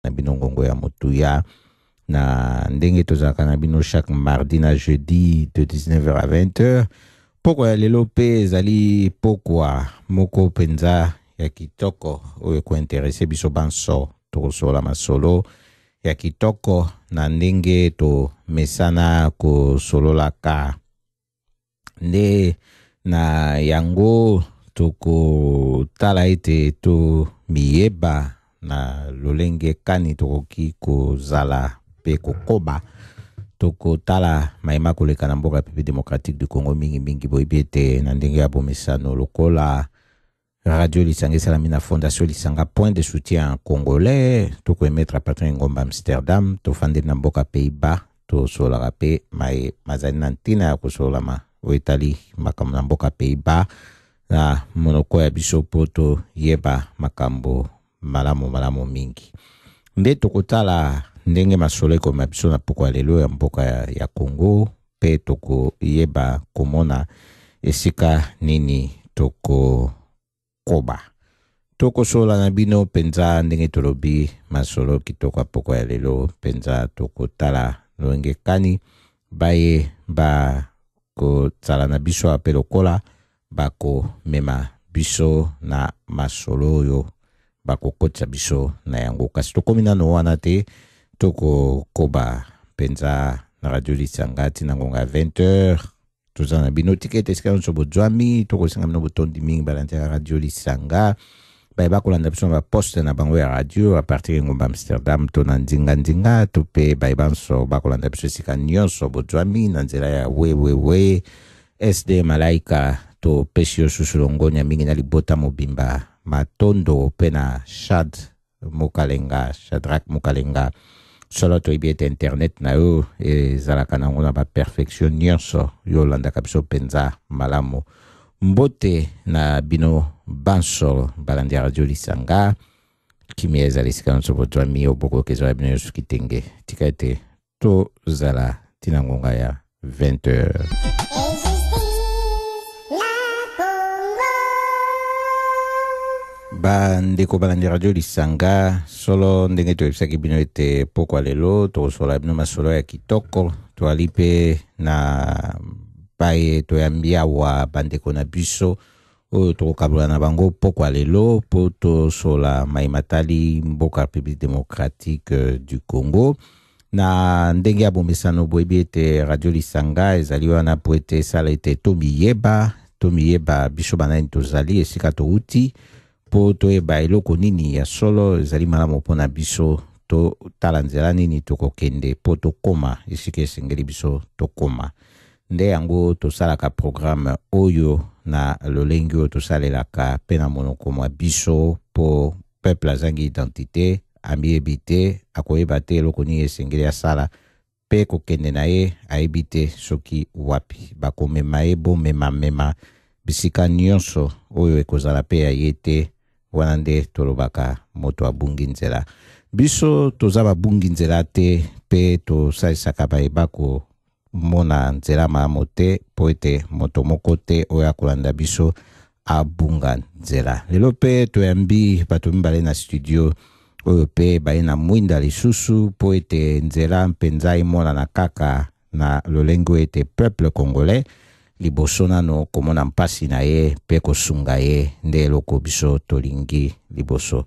Na bino ngongo ya motuya na ndenge tozalaka na bino chaque mardi na jeudi de 19h à 20h. Pokwa ya lelo mpe ezali pokwa moko mpenza ya kitoko oyo ekointerese biso banso. Tokosolola masolo ya kitoko na ndenge tomesana kosololaka. Nde na yango tokotala ete tomiyeba na lolenge kani tokoki kozala mpe kokoba. Tokotala mayema koleka na mboka République démocratique du Congo mingimingi. Boyebi ete na ndenge ya bomesano, lokola Radio Lisanga esalami na Fondation Lisanga Point de Soutien Congolais, tokoemettre à partir ya ngomba Amsterdam. Tofandeli na mboka Pays-Bas, tosololaka mpe maye mazali na ntina ya kosololama oyo etali makambo na mboka Pays-Bas na monoko ya biso mpo toyeba makambo malamu malamu mingi. Nde tokotala ndenge masolo ekoma biso na pokwa lelo ya mboka ya Congo, mpe tokoyeba komona esika nini tokokoba. Tokosolola na bino mpenza ndenge tolobi masolo kitoko ya pokwa ya lelo mpenza. Tokotala lolenge kani baye bakozala na biso ape lokola bakomema biso na masolo oyo bakokotisa biso na yango. Kasi tokomi nano wana te, tokokoba mpenza na Radio Lisanga ntina ngonga ya 20h. Toza na bino tika ete esika nyonso bozwami, tokosenga bino botondi mingi. Balandi ya Radio Lisanga baye bakolanda biso na baposte na bango ya radio a partir ya ngomba Amsterdam to na ndinga-ndinga, to mpe baye banso bakolanda biso esika nyonso bozwami na nzela ya www sd malaika, topesi yo susu longonya mingi na libota mobimba. Matondo mpe na Shad Mokalenga, Shadrak Mokalenga. Solo toyebi ete internet na yo ezalaka nango na baperfection nyonso, yo olandaka biso mpenza malamu. Mbote na bino banso balandi ya Radio Lisanga. Kimia ezala esika nyonso bozwami. Oyo bokoyoka ezala bino nyonso kitenge. Tika ete tozala ntina ngonga ya 20 heures. Bandeko balandi Radio Lisanga, solo ndenge toyebisaki bino ete pokwa lelo tokosola bino masolo ya kitoko, toali mpe na baye toyambi awa, bandeko na biso oyo tokokabola na bango pokwa lelo mpo tosola mai matali mboka République démocratique du Congo na ndenge ya bomesano. Boyebi ete Radio Lisanga ezali wana mpo ete esala ete tomiyeba, tomiyeba biso banani tozali, esika touti, mpo toyeba eloko nini ya solo ezali malamu mpona biso, totala nzela nini tokokende mpo tokóma esika esengeli biso tokóma. Nde yango tosalaka programme oyo na lolenge oyo tosalelaka mpe na monoko mwa biso, mpo peuple azangi identité, amiyebi te, akoyeba te eloko nini esengeli asala mpe kokende na ye ayebi te soki wapi bakomema ye. Bomemamema bisika nyonso oyo ekozala mpe ya ye te. Wana nde tolobaka moto abungi nzela. Biso toza babungi nzela te, mpe tosalisaka bayeba komona nzela malamu te, mpo ete moto moko te oyo akolanda biso abunga nzela. Lelo mpe toyambi bato mibale na studio oyo mpe baye na mwinda lisusu, mpo ete nzela mpenza emonana kaka na lolenge oyo ete peuple congolais liboso nano komona mpasi na ye mpe kosunga ye. Nde eloko biso tolingi liboso.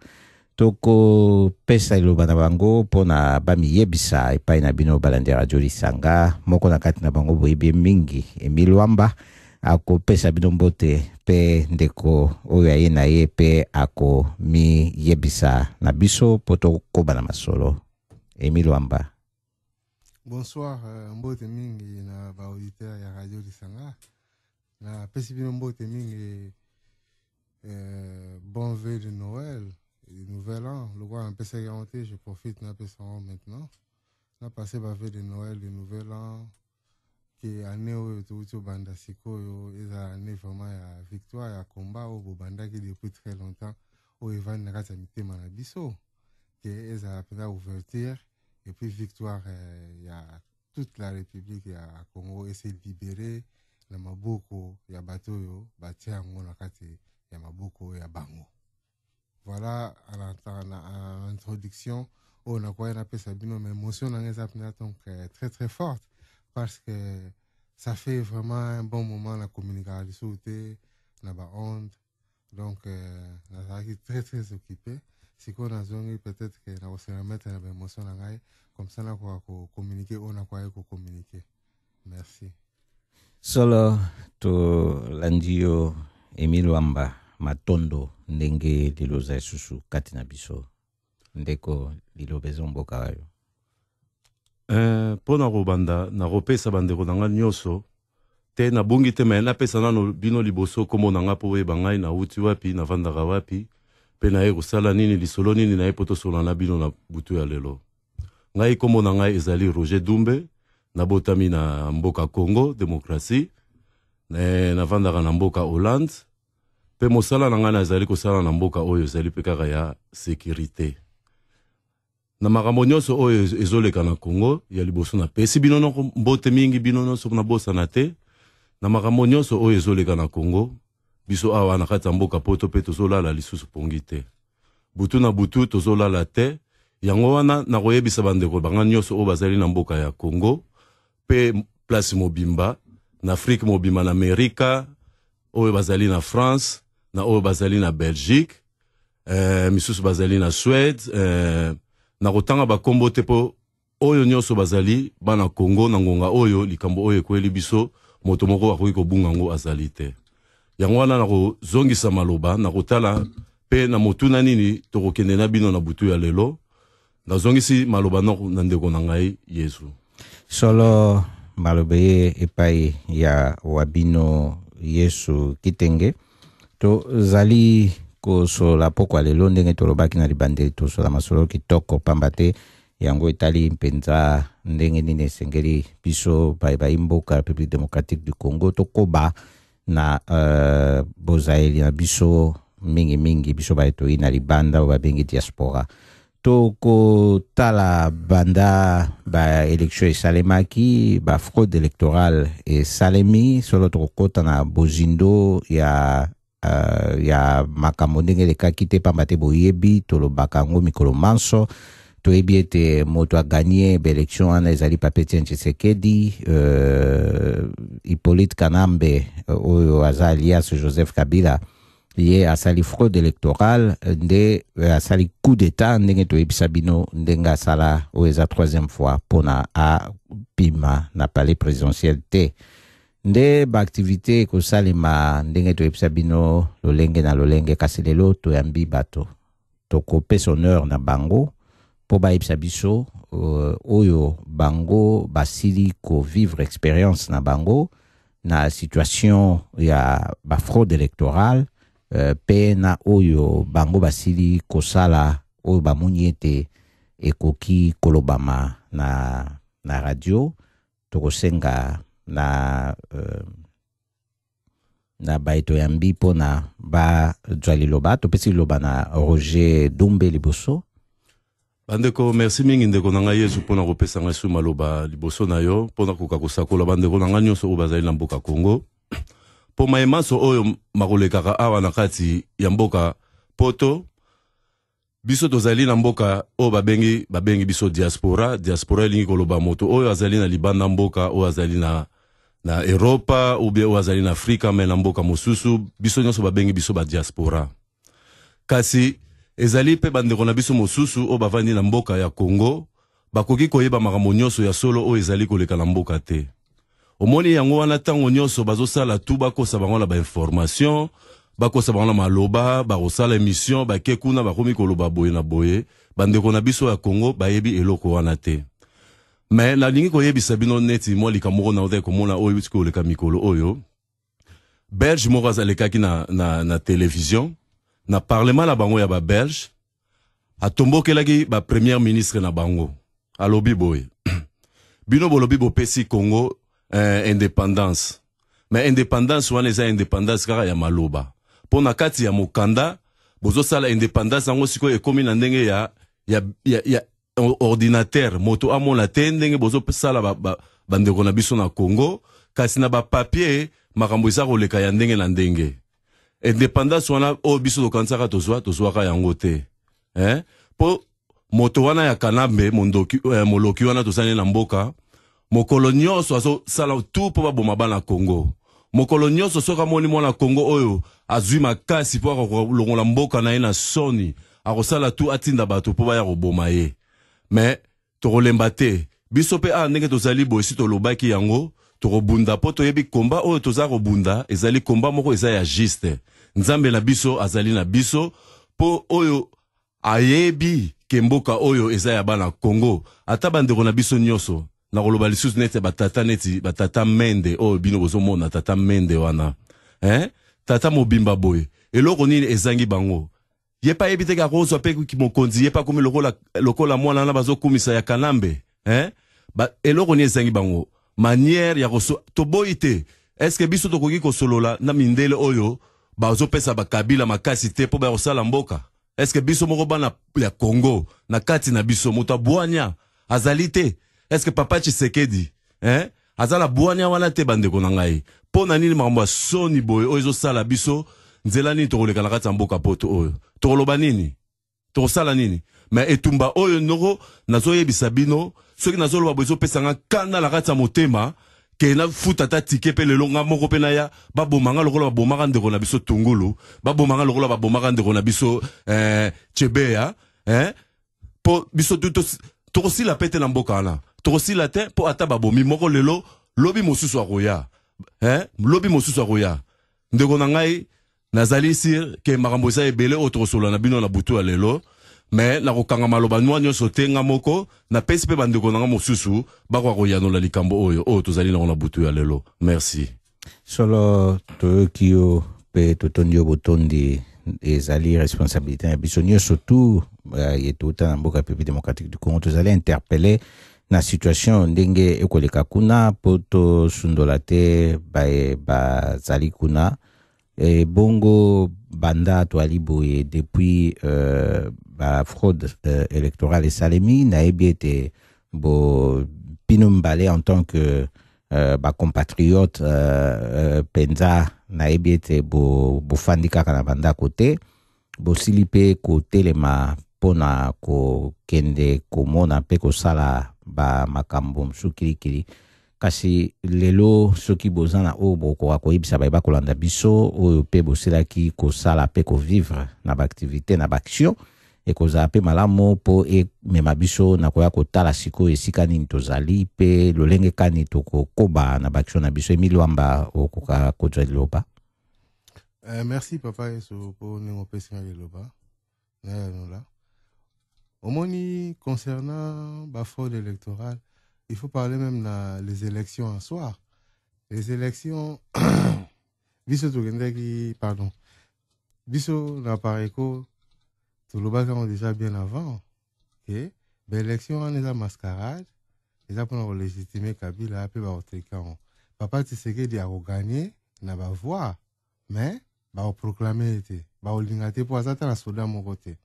Tokopesa liloba na bango mpona bamiyebisa epai na bino balandi ya Radio Lisanga. Moko na kati na bango boyebi mingi, Emile Wamba, akopesa bino mbote, mpe ndeko oyo aye na ye mpe akomiyebisa na biso mpo tokoba na masolo. Emile Wamba. Bonsoir, mbote mingi na baauditeur ya Radio Lisanga. Napesi bino mbote mingi, bon vœu de Noël et de Nouvel An. Lokola napesaki yango te, je profite napesa yango maintenant. Napase bavœux de Noël, de Nouvel An, ke année oyo touti obanda sikoyo ezala année vraiment ya victoire ya combat oyo bobandaki depuis très longtemps, oyo evandi na kati ya mitema na biso, ke ezala mpenza ouverture et puis victoire ya toute la République ya Congo ese libéré na maboko ya bato oyo batia yango na kati ya maboko ya bango. Voilà, à l'introduction. oyo nakoki napesa bino, mais émotion na ngai eza mpenza donc très très forte, parce que ça fait vraiment un bon moment na communiquaka lisusu te na baonde. Donc nazalaki très très occupé. Sikoyo nazongi, peut-être que nakose remettre na baémotion na ngai, comme ça nakoka kocommuniquer oyo nakoki kocommuniquer. Merci. Solo, tolandi yo, Emile Wamba. Matondo ndenge lelo oza lisusu kati na biso. Ndeko, liloba eza mboka oyo. Mpo na kobanda, nakopesa bandeko na ngai nyonso te, nabungi te, me napesa nano bino liboso nkombo na ngai mpo oyeba ngai nauti wapi, navandaka wapi, mpe naye kosala nini, lisolo nini naye mpo tosola na bino na butu ya lelo. Ngai, nkombo na ngai ezali Roger Dumbe. Nabotami na mboka Congo Démocratie, navandaka na mboka Hollande, mpe mosala na ngai nazali kosala na mboka oyo ezali mpe kaka ya sécurité. Na makambo nyonso oyo ezoleka na Congo, ya liboso napesi bino noko mbote mingi, bino nyonso, nabosana te. Na makambo nyonso oyo ezoleka na Congo, biso awa na kati ya mboka Poto mpe tozolala lisusu pongi te. Butu na butu tozolala te. Yango wana nakoyebisa bandeko banga nyonso oyo bazali na mboka ya Congo mpe place mobimba na Afrique mobimba, na Amerika, oyo bazali na France, na oyo bazali na Belgique, misusu bazali na Suède, nakotanga bakombo te, mpo oyo nyonso bazali bana Congo. Na ngonga oyo likambo oyo ekweli biso, moto moko akoki kobunga yango azali te. Yango wana nakozongisa maloba, nakotala mpe na motuna nini tokokende na bino na butu ya lelo. Nazongisi maloba na ndeko na ngai Yesu. Solo, maloba ye epai ya wabino Yesu Kitenge. Tozali kosola pokwa lelo, ndenge tolobaki na libandeli, tosola masolo kitoko, pamba te yango etali mpenza ndenge nini esengeli biso bayebai mboka République démocratique du Congo tokoba na bozaleli na biso, mingimingi biso baye toyi na libanda, oyo babengi diaspora. Tokotala banda baélection esalemaki, bafraude électorale esalemi. Solo, tokokɔta na bozindo ya makambo ndenge elekaki te, pamba te boyebi, tolobaka yango mikolo manso, toyebi ete moto agagner baélection wana ezali Papa Etienne Tshisekedi. Hippolyte Kanambe, oyo aza alias Joseph Kabila, ye asali fraude électorale nde asali coup d'état, ndenge toyebisa bino ndenge asala. Oyo eza troisième fois mpona apima na palais présidentiel te. Nde baaktivité ekosalema ndenge toyebisa bino, lolenge na lolenge. Kasi lelo toyambi bato, tokopesa honneur na bango mpo bayebisa biso oyo bango basili kovivre, expérience na bango na situation ya bafraude électorale, mpe na oyo bango basili kosala, oyo bamoni ete ekoki kolobama na radio. Tokosenga na baeto yambi mpona bazwa liloba. Topesi liloba na Roger Dumbe liboso. Bandeko, merci mingi, ndeko na ngai Yesu, mpona kopesa ngai su maloba liboso na yo, mpona koka kosakola bandeko na ngai nyonso oyo bazali na mboka Congo, mpo maye manso oyo makolekaka awa na kati ya mboka Poto. Biso tozali na mboka oyo babengi biso diaspora. Diaspora elingi koloba moto oyo azali na libanda mboka, oyo azali na Eropa ou bien oyo azali na Afrika me na mboka mosusu. Biso nyonso babengi biso badiaspora. Kasi ezali mpe bandeko na biso mosusu oyo bavandi na mboka ya Congo, bakoki koyeba makambo nyonso ya solo oyo ezali koleka na mboka te. Omoni yango wana, ntango nyonso bazosala tu bakosa bango na bainformation, bakosa bango na maloba, bakosala émission, bake kuna, bakomi koloba boye na boye. Bandeko na biso ya Congo bayebi eloko wana te. Me nalingi koyebisa bino neti mwa likambo moko naotaki komona oyo euti koleka mikolo oyo. Belge moko azalekaki na télévision, na parlement na bango ya babelge, atombokelaki bapremier ministre na bango. Alobi boye: "Bino bolobi bopesi Congo indépendance, mais indépendance wana eza indépendance kaka ya maloba, mpo na kati ya mokanda bozosala indépendance yango sikoyo ekomi na ndenge ya ordinateur, moto amona te ndenge bozosala bandeko na biso na Congo. Kasi na bapapier makambo eza koleka ya ndenge na ndenge. Indépendance wana oyo biso tokanisaka tozwa, tozwaka yango te, eh? Mpo Moto wana ya Kanambe, mondoki, moloki wana tozali na mboka, mokolo nyonso azosala tu mpo baboma bana Congo. Mokolo nyonso soki amoni mwana Congo oyo azwi makasi mpo akolongola mboka na ye na soni, akosala tu atinda bato mpo baya koboma ye. Me tokolemba te. Biso mpe awa ndenge tozali boye, si tolobaki yango, tokobunda mpo toyebi komba oyo toza kobunda ezali komba moko eza ya juste. Nzambe na biso azali na biso mpo oyo ayebi ke mboka oyo eza ya bana Congo. Ata bandeko na biso nyonso, nakoloba lisusu neti batata, neti batata Mende oyo bino bozomona, tata Mende wana, hein? Tata mobimba boye, eloko nini ezangi bango? Ye mpe ayebi te ke akozwa mpe mokonzi, ye mpe akomi lokola, lokola mwana wana bazokumisa ya Kanambe, hein? Eloko nini ezangi bango? Manière ya koso, toboyi te. Est-ce biso tokoki kosolola na mindele oyo bazopesa bakabila makasi te mpo baya kosala mboka? Est-ce biso moko bana ya Congo, na kati na biso moto abwanya azali te? Est-ce papa Tshisekedi, hein, aza na bwanya wana te? Bandeko na ngai, mpo na nini makambo ya soni boye oyo ezosala biso? Nzela nini tokoleka na kati ya mboka poto oyo? Tokoloba nini? Tokosala nini? Me etumba oyo noko nazoyebisa bino, soki nazoloba boye, ezopesa nga kanda na kati ya motema ke nafuta ata ticket mpe lelo nga moko mpe naya baboma nga lokola babomaka ndeko na biso Tungulu, baboma nga lokola babomaka ndeko na biso Chebeya, mpo biso tu tokosila pe te na mboka wana. Tokosila te mpo ata babomi moko lelo, lobi mosusu akoya, lobi mosusu akoya. Ndeko na ngai, nazali sûr ke makambo eza ebele oyo tokosolola na bino na butu ya lelo, me nakokanga maloba nwa nyonso te. Nga moko napesi mpe bandeko na nga mosusu bakoka koyanola likambo oyo oyo tozali nango na butu ya lelo. Merci. Solo, toyoki yo mpe totondi yo botondi. Ezali responsabilité na biso nyonso tu ye touta na mboka République démocratique du Congo, tozali interpellé na situation ndenge ekoleka kuna mpo tosundola te baye bazali kuna. E bongo banda toali boye depuis bafraude électorale esalemi, nayebi ete bo bino mibale en tant que bacompatriote mpenza, nayebi ete bofandi kaka na bandako te, bosili mpe kotelema mpona kokende komona mpe kosala bamakambo mosusu kilikili. Kasi lelo, soki boza na oyo bokoka koyebisa baye bakolanda biso, oyo mpe bosilaki kosala mpe kovivre na baactivité na baaction, ekozala mpe malamu mpo emema biso na koya kotala sikoyo esika nini tozali mpe lolenge kani tokokoba na baaction na biso. Emile Wamba, okoka kozwa liloba. Merci papa Yesu mpo ndenge opesi nga liloba nayanola. Omoni, concernant bafraude électorale, il faut parler même na les élections en soi. Les élections, biso tokendaki, pardon, biso na Apareco tolobaki yango déjà bien avant ke baélection wana eza mascarade, eza mpona kolégitimer Kabila mpe bakotrika yango. Papa Tshisekedi akogagner na bavoix, mais bakoproclamer ye te, bakolinga te mpo aza ta na soda moko te,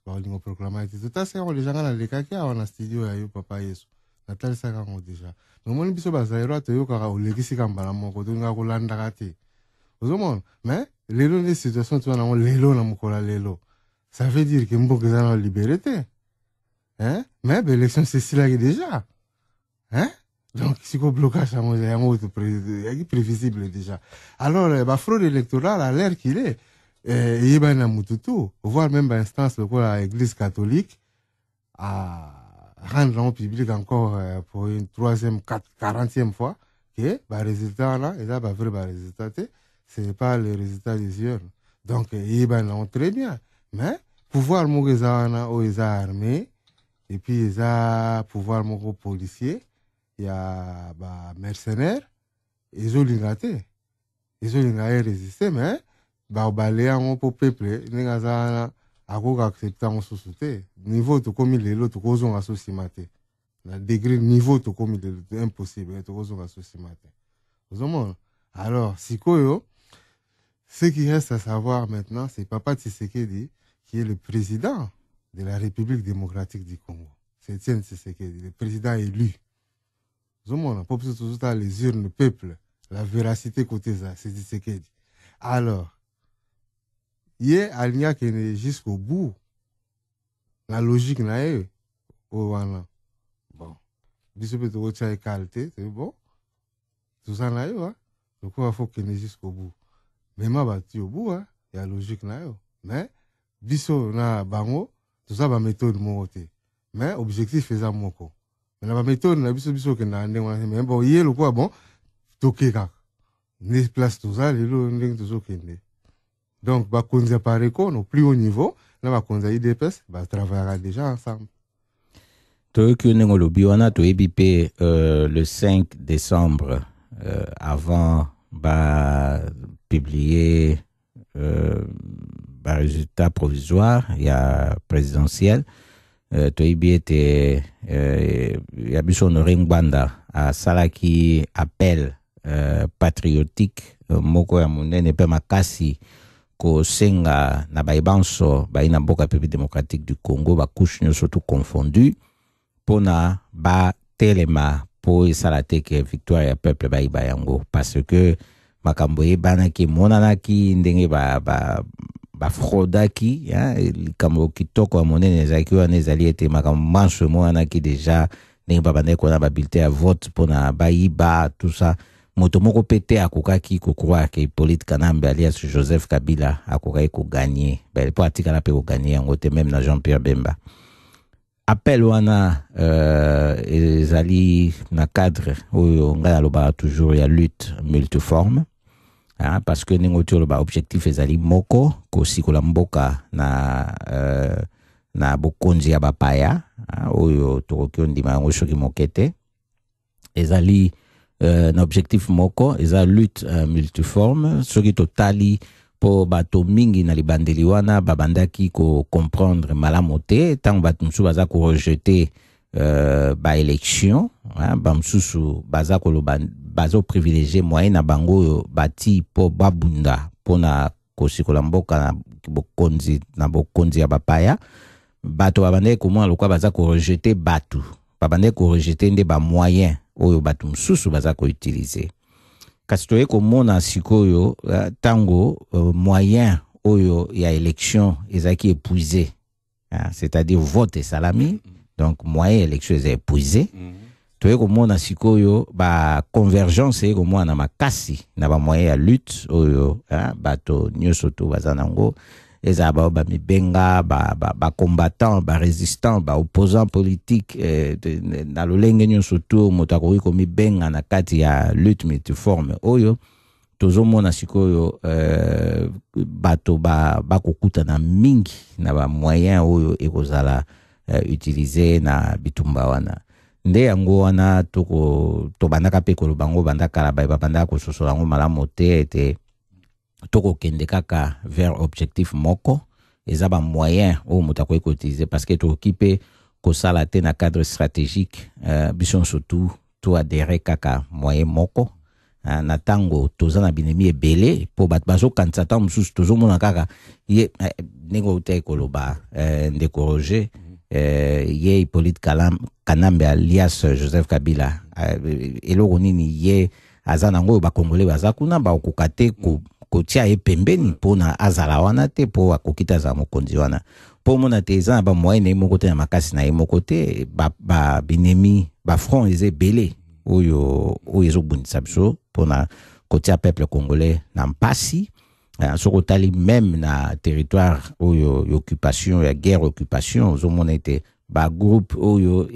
bakolinga koproclamer ye te. Totasaka yango déjà, nga nalekaki awa na studio ya yo papa Yesu, natalisaka yango déjà. Mais omoni, biso bazaïrois toyokaka olekisi ka mbala moko, tolingaka kolandaka te, ozomona. Mais lelo nde situation toza nango lelo, na mokolo ya lelo, ça veut dire ke mboka eza na libéré te, hein? Mais baélection sesilaki déjà, hein? Donc siko blocage yango, yango eyaki prévisible déjà. Alors bafraude électorale, à l'heure qu'il est, eyebani na mutu tu, voire même bainstance lokola Église catholique à rendre yango public encore pour une troisième, 40e fois ke barésultat wana eza bavrai barésultat te, c'est pas le résultat des urnes. Donc eyebani nango très bien. Mais pouvoir moko eza wana oyo eza armé, et puis eza pouvoir moko policier ya bamercenaire, ezolinga te, ezolinga ye résister. Mais babale yango mpo peuple ndenge aza wana akoki accepter yango susu te. Niveau tokomi lelo, tokozonga so nsima te. Na degré niveau tokomi lelo, impossible, tokozonga so nsima te, ozomona. Alors sikoyo, ce qui reste à savoir maintenant, c'est papa Tshisekedi qui est le président de la République démocratique du Congo, c'est Etienne Tshisekedi, le président élu, ozomona, mpo biso tozotala les urnes, peuple, la véracité côté eza, c'est Tshisekedi. Alors ye alingi akende jusqu'au bout na logique na ye. Oyo wana bon, biso mpe tokotia ekale te. Toyebi bon, toza na yo lokola faut kende jusqu'au bout, mema bato au bout ya logique na yo. Mais biso na bango toza baméthode moko te, mais objectif eza moko. Mais na baméthode na biso, biso okendaka ndenge wana te. Mais bon, ye lokola bon, toke kaka nde place toza lelo, ndenge tozokende. Donc bakonzi ya Apareco au plus haut niveau na bakonzi ya UDPS batravaillaka déjà ensemble. Toyoki yo ndenge olobi wana. Toyebi mpe le 5 décembre, avant bapublier barésultat provisoire ya présidentielle, toyebi ete ya biso Honoré Ngbanda asalaki appel patriotique moko ya monene mpe makasi, kosenga na baye banso baye na mboka République démocratique du Congo, bacouche nyonso tout confondu, mpona batelema mpo esala te ke victoire ya peuple bayiba yango, parce que makambo eyebanaki, emonanaki ndenge bafraudaki ba likambo kitoko ya monene ezalaki wana ezali ete makambo manso emonanaki déjà, ndenge babandaki kona babulletin ya vote mpona bayiba, tout ça. Moto moko mpe te akokaki kocroire ke Hippolyte Kanambe alias Joseph Kabila akokaki kogagner, mpo atikala mpe kogagner yango te, même na Jean Pierre Bemba. Appel wana ezali na cadre oyo ngai nalobaka toujours ya lutte multiforme, hein, parce que ndenge oti oloba, objectif ezali moko: kosikola mboka na bokonzi ya bapaya, hein, oyo tokoki ondima yango soki moke te. Ezali na objectif moko, eza lutte multiforme. Soki totali, mpo bato mingi na libandeli wana babandaki kocomprendre malamu te, ntango bato mosusu baza korejeter baélection, bamosusu baza koloba bazoprivilégier moyen na bango oyo bati mpo babunda mpona kosikola mboka na bokonzi ya bapaya. Bato babandaki komona lokola baza korejeter bato, babandaki korejeter nde bamoyen oyo bato mosusu baza koutiliser. Kasi toye komona sikoyo, ntango moyen oyo ya élection ezalaki épuisé, hein, c'est-à-dire vote esalami, donc moyen élection eza épuisé, toye komona sikoyo baconvergence eye komona na makasi na bamoyen ya lutte oyo, hein, bato nyonso to baza nango, ezala bao bamibenga bacombattant, ba barésistant, baopposant politique, na lolenge nyonso to moto akoki komibenga na kati ya lutte multiforme oyo tozomona sikoyo. Bato bakokutana mingi na bamoyen oyo ekozala utilisé na bitumba wana. Nde yango wana tobandaka mpe koloba yango banda kala, baye babandaka kososola yango malamu te, ete tokokende kaka vers objectif moko, eza bamoyen oyo moto akoki koutiliser, parce que tokoki mpe kosala te na cadre stratégique, biso nyonso tu toadhérer kaka moyen moko na ntango toza na binemi ebele, mpo bato bazokanisa ntango mosusu tozomona kaka ye ndenge outaki koloba, ndeko Roger, ye Hippolyte Kanambe alias Joseph Kabila, eloko nini ye aza nango oyo bakongole baza kuna bakokoka te kotia ye pembeni mpona azala wana te, mpo akoki te azala mokonzi wana, mpo omona te eza na bamoyen na ye moko te, na makasi na ye moko te. Binemi, bafront eza ebele oyo ezobundisa biso mpona kotia peuple congolais na mpasi. Soki otali même na territoire oyo ya occupation, ya guerre occupation, ozomona ete bagroupe oyo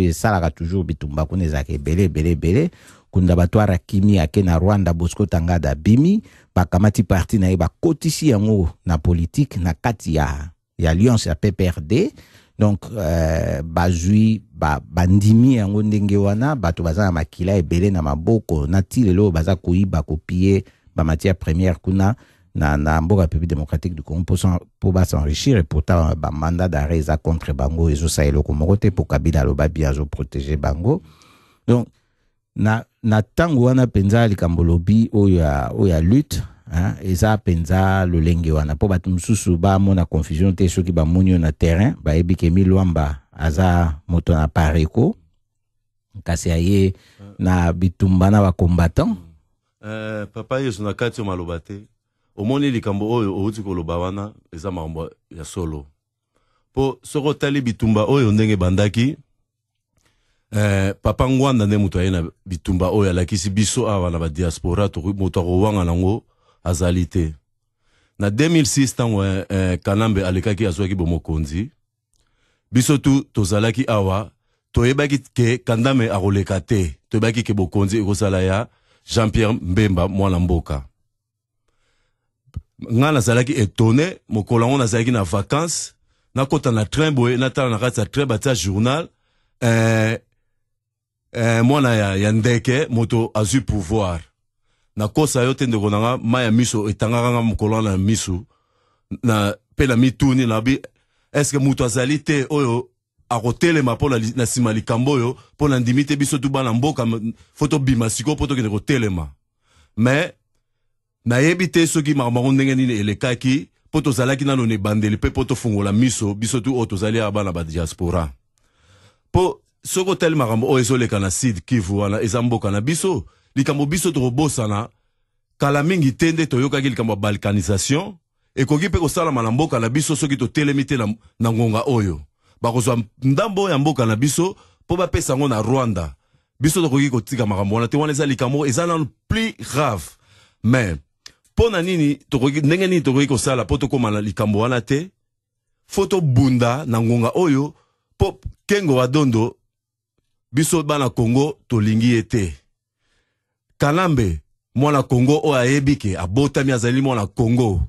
esalaka toujours bitumba kuna ezalaka ebele ebele ebele. Kunda bato arakimi ake na Rwanda, Bosco Ntaganda abimi, bakamati parti na ye, bakotisi yango na politique na kati ya alliance ya PPRD. Donc bazwi bandimi yango ndenge wana. Bato baza na makila ebele na maboko na ti lelo baza koyiba, kopiller bamatière première kuna na mboka République démocratique du Congo mpo bas'enrichir. Et pourtant bamandat d'arrêt eza contre bango, ezosala eloko moko te, mpo Kabila aloba bien, azoprotéger bango. Donc na ntango wana mpenza, likambo lobi oyo ya lutte, hein, eza mpenza lolenge wana, mpo bato mosusu bamona confusion te. Soki bamoni yo na terrain, bayebi ke Milwamba aza moto na Apareco, kasi aye na bitumba na bacombattant. Papa Yesu, na kati yo maloba te, omoni likambo oyo outi koloba wana eza makambo ya solo. Mpo soki otali bitumba oyo ndenge ebandaki, papa Ngwanda nde moto aye na bitumba oyo alakisi biso awa na badiaspora, moto akowanga nango azali te. Na 2006, ntango Kanambe alekaki, azwaki bomokonzi, biso tu tozalaki awa, toyebaki ke Kandame akoleka te, toyebaki ke bokonzi ekozala ya Jean-Pierre Mbemba, mwana mboka. Nga nazalaki étonné. Mokolo yango nazalaki na vacances, nakota na train boye, natala na kati ya train, batia journal, mwana ya ndeke moto azwi pouvoir. Nakosa yo te, ndeko na nga, mai ya miso etangaka nga mokolo wana na miso na mpe na mituni nabi: est-ce moto azali te oyo akotelema mpo na nsima likambo oyo? Mpo na ndimi te, biso tu bana mboka fo tobima sikoyo mpo tokende kotelema. Mais nayebi te soki makambo yango ndenge nini elekaki, mpo tozalaki nano na ebandeli mpe mpo tofungola miso, biso tu oyo tozali awa bana badiaspora. Mpo soki otali makambo oyo ezoleka na Sud Kivu wana, eza mboka na biso. Likambo biso tokobosana kala mingi te nde toyokaki likambo ya balkanisation ekoki mpe kosalama na mboka na biso soki totelemi te na ngonga oyo. Bakozwa ndambo ya mboka na biso mpo bapesa yango na Rwanda. Biso tokoki kotika makambo wana te. Wana eza likambo eza nano plus grave. Mais mpo na nini tokoki, ndenge nini tokoki kosala mpo tokóma na likambo wana te? Fo tobunda na ngonga oyo, mpo Kengo wa Dondo, biso bana Kongo tolingi ye te. Kanambe, mwana Kongo oyo ayebi ke abotami, azali mwana Kongo,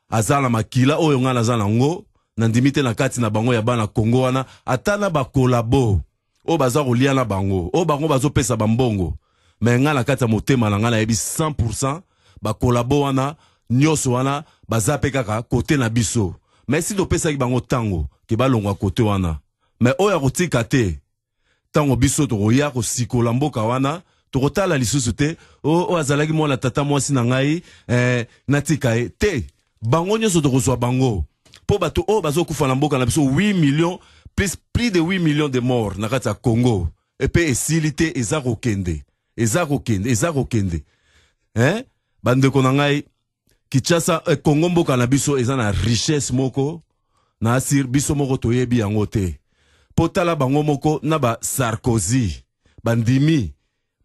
aza na makila oyo ngai naza nango. Nandimi te na kati na bango ya bana Kongo wana, ata na bacollabo oyo baza kolia na bango, oyo bango bazopesa bambongo. Me ngai na kati ya motema na ngai nayebi 100 bacollabo wana nyonso wana baza mpe kaka kote na biso. Me si topesaki bango ntango ke balongwa kote wana, me oyo akotika te. Ntango biso tokoya kosikola mboka wana, tokotala lisusu te oyo azalaki mwana tata mwasi na ngai, natika ye te. Bango nyonso tokozwa bango, mpo bato oyo bazokufa na mboka na biso, 8 millions plus de 8 millions de morts na kati ya Congo, epe esili te, eza kokende, eza kokende, eza kokende, hein? Bandeko na ngai, Kinshasa, Congo mboka na biso eza na richesse moko na asir, biso moko toyebi yango te. Mpo tala bango moko na ba Sarkozy, bandimi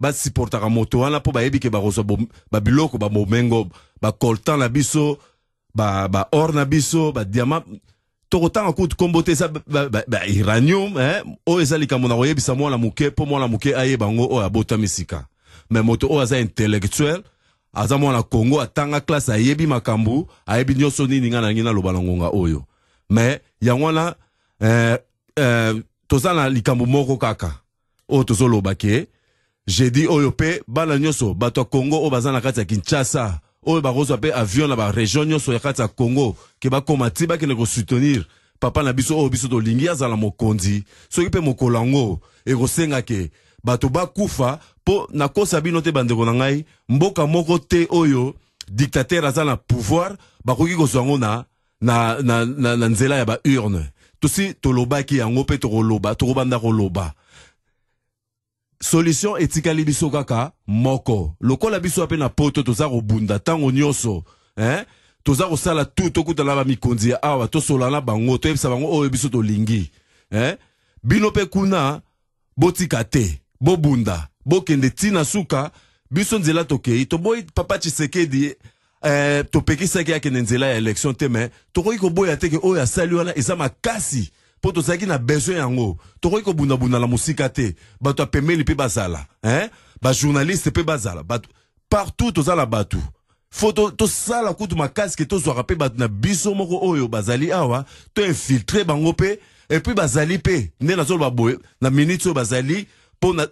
basupportaka moto wana mpo bayebi ke bakozwa babiloko, babomengo, bacoltan na biso, ba or na biso, badiamant. Tokotanga kutu nkombo te, eza bauranium, ba oyo eza likambo na koyebisa mwana moke mpo mwana moke ayeba yango, oyo abotami sika. Me moto oyo aza intellectuel, aza mwana Congo, atanga classe, ayebi makambo, ayebi nyonso nini ngai nalingi naloba na ngonga oyo. Me yango wana, toza na likambo moko kaka oyo tozoloba ke jeudi oyo mpe bana nyonso, bato ya Congo oyo baza na kati ya Kinshasa, oyo bakozwa mpe avion na baregion nyonso ya kati ya Congo, ke bakóma ti bakende kosoutenir papa na biso oyo biso tolingi azala mokonzi. Soki mpe mokolo yango ekosenga ke bato bakufa, mpo nakosa bino te, bandeko na ngai, mboka moko te oyo dictateur aza na pouvoir bakoki kozwa yango na nzela ya baurne. Tosi tolobaki yango mpe tokoloba, tokobanda koloba. Solution etikali biso kaka moko. Lokola biso mpe na Poto toza kobunda ntango nyonso, hein? Toza kosala tu tokutana bamikonzi ya awa, tosola na bango, toyebisa bango oyo biso tolingi, hein? Bino mpe kuna botika te, bobunda, bokende ntina suka. Biso nzela tokei, toboyi papa Tshisekedi, topekisaki akende nzela ya élection te. Me tokoki koboya te ke oyo asali wana eza makasi, mpo tozalaki na besoin yango. Tokoki kobundabunda na mosika te, bato ya pembeni mpe bazala, hein? Bajournaliste mpe bazala, bato partout, toza na bato. Fo tosala to kutu makasi ke tozwaka mpe bato na biso moko oyo bazali awa, toinfiltre bango mpe. Et puis bazali mpe nde nazoloba boye na minute oyo, bazali mpo na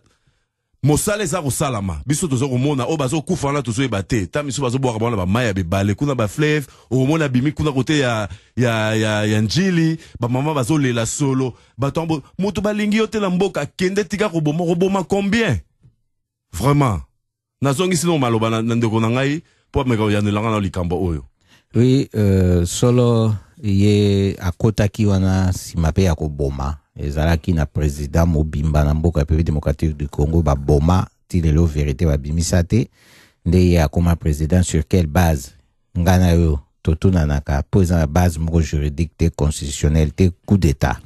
mosala eza kosalama. Biso toza komona oyo bazokufa wana, tozoyeba te. Ta miso bazobwaka bango na bamai ya bibale kuna, bafleuve. Okomona bimi kuna kote ya Njili, bamama bazolela solo. Bato yango, moto balingi yo te na mboka, kende, tika koboma. Koboma combien vraiment? Nazongisi no maloba na ndeko na ngai mpo ameka koyandelanga na likambo oyo. Oui, solo ye akotaki wana nsima mpe ya koboma. Ezalaki na président mobimba na mboka ya République démocratique du Congo baboma, ti lelo vérité babimisa te. Nde ye akoma président sur quelle base? Ngai na yo Totunanaka mpo eza na base moko juridique te, constitutionnel te. Coup d'état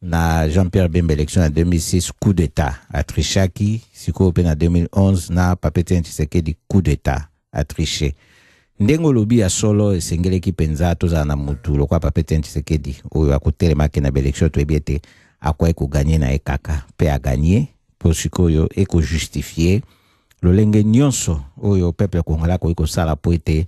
na Jean-Pierre Bemba, élection ya 2006, coup d'état, atrichaki. Sikoyo mpe na 2011 na Papa Etienne Tshisekedi, coup d'état, atriche. Ndenge olobi ya solo, esengeleki mpenza tozala na mutu lokola Papa Etienne Tshisekedi oyo akotelemaki na baélection. Toyebi ete akwaki kogagner na ye kaka mpe agagner, mpo sikoyo ekojustifie lolenge nyonso oyo peuple congolais akoki kosala mpo ete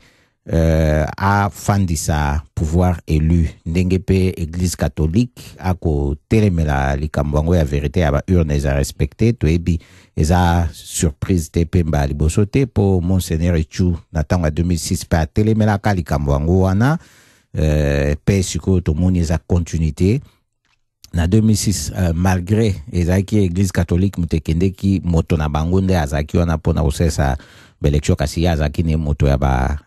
afandisa pouvoir élu. Ndenge mpe Église catholique akotelemela likambo yango ya vérité ya baurne eza respecté, toyebi, eza surprise te mpe mbala liboso te, mpo Monseigneur Etsou na ntango ya 2006 mpe atelemelaka likambo yango wana. Mpe sikoyo tomoni eza continuité na 2006, malgré ezalaki Église catholique moto ekendeki, moto na bango nde azalaki wana mpona kosalisa baélection, kasi ye azalaki ne moto ya ba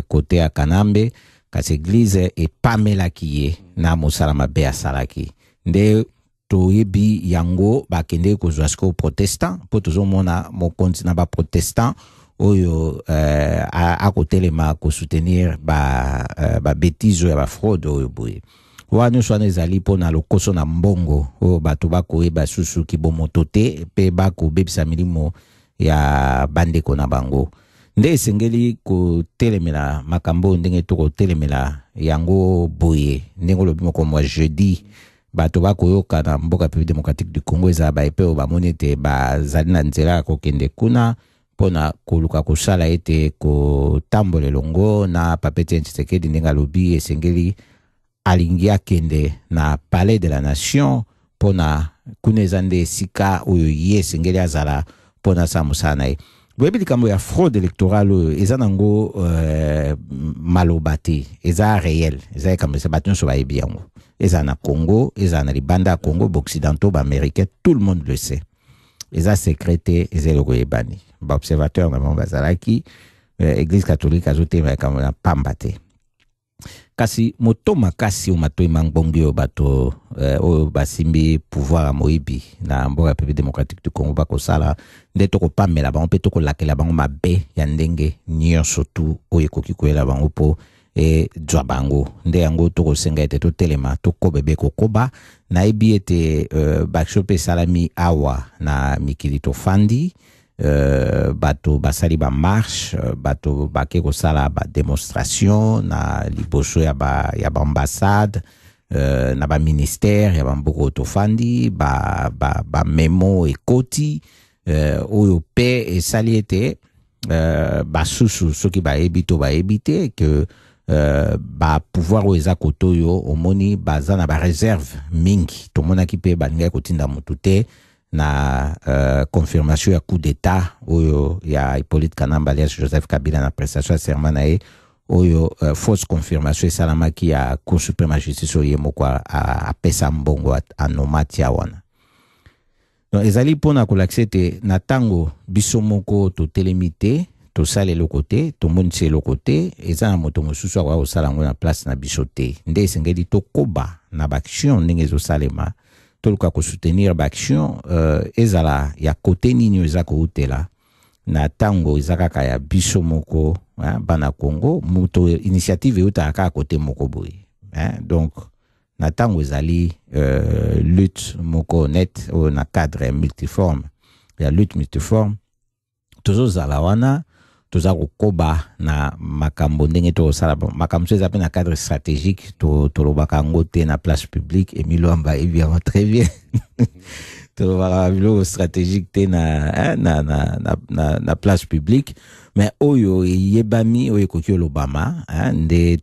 côté ya Kanambe, kasi Église epamelaki ye na mosala mabe asalaki. Nde toyebi yango, bakendeki kozwa sikoyo protestant, mpo tozomona mokonzi na baprotestant oyo akotelema kosoutenir babêtises ba oyo ya bafraude oyo boye wana. Nyonso wana ezali mpona lokoso na mbongo oyo bato bakoyeba susu kibomoto te mpe bakobebisa milimo ya bandeko na bango. Nde esengeli kotelemela makambo oyo. Ndenge tokotelemela yango boye, ndenge olobi, moko mwa jeudi bato bakoyoka na mboka République démocratique du Congo, ezala baepe oyo bamoni ete bazali na nzela ya kokende kuna mpona koluka kosala ete kotambola elongo na Papa Etienne Tshisekedi. Ndenge alobi, esengeli alingi akende na Palais de la Nation, mpona kuna eza nde esika oyo ye esengeli azala mpona asala mosala na ye. Boyebi, likambo ya fraude électorale oyo eza nango maloba te, eza réel, eza likambo eza bato nyonso bayebi yango. Eza na Congo, eza na libanda ya Congo, baoccidentaux, baaméricain, tout le monde le sait. Eza secret te, eza eloko eyebani. Baobservateur na bango bazalaki. Église catholique azotema likambo na pamba te, kasi moto makasi oyo matoi mangbongi oyo bato oyo basimbi pouvoir ya moyibi na mboka ya République démocratique du Congo bakosala nde tokopamela bango mpe tokolakela bango mabe ya ndenge nyonso tu oyo ekoki koyela bango mpo ezwa bango. Nde yango tokosenga ete totelema, tokoba ebe kokoba. Nayebi ete baaction mpe esalami awa na mikili tofandi. Bato basali bamarche, bato bake kosala badémonstration na liboso ya baambassade, ba na baministère ya bamboka oyo tofandi. Bamemo ba, ba ekoti oyo mpe esali ete basusu soki bayebi to bayebi te ke bapouvoir oyo eza kote oyo omoni baza na baréserve mingi. Tomonaki mpe balingaki kotinda motu te na confirmation ya coup d'état oyo ya Hippolyte Kanambe alias Joseph Kabila na prestation ya serment na ye oyo fausse confirmation esalamaki ya Cour suprême ya justice oyo ye moko apesa mbongo anoma tia wana. Donc ezali mpona kolakisa ete na ntango biso moko totelemi te, tosala eloko te, tomonisi eloko te, eza na moto mosusu akoka kosala yango na place na biso te. Nde esengeli tokoba na baaction ndenge ezosalema, toluka kosoutenir baaction, ezala ya kote nini oyo eza koutela. Na ntango eza kaka ya biso moko hein, bana Congo, moto initiative eutaka kaka kote moko boye hein. Donc na ntango ezali lutte moko honnête oyo na cadre multiforme ya lutte multiforme, tozozala wana, toza kokoba na makambo ndenge tokosala. Bon, makambo mosusu eza mpe na cadre stratégique, tolobaka yango te na place publique. Emile Wamba ayebi yango très bien, tolobaka biloko stratégique te na, hein, na place publique. Mais oyo eyebami, oyo ekoki olobama, hein, nde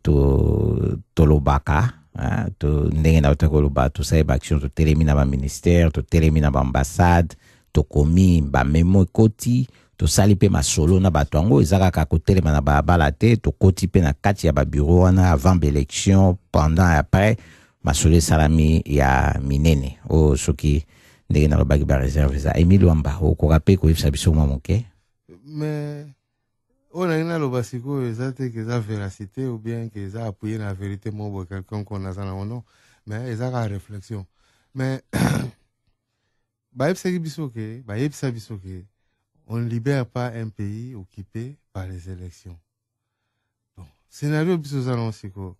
tolobaka, hein, ndenge nauta koloba, tosali baaction, totelemi na baministère, totelemi na baambassade, tokomi bamemo ekoti, tosali mpe masolo na bato yango. Eza kaka kotelema na balabala te, tokoti mpe na kati ya babureau wana avant baélection, pendant et après. Masolo esalami ya minene oyo soki ndenge nalobaki, baréserve eza. Emile Wamba, okoka mpe koyebisa biso mwa moke. Mais oyo nalingi naloba sikoyo eza te ke eza véracité ou bien ke eza appuyé na vérité moko boye quelconque oyo naza nango, non, mais eza kaka réflexion. Mais bayebisaki biso ke, bayebisa biso ke on ne libère pas un pays occupé par les élections. Bon, Scénario biso oza nango sikoyo,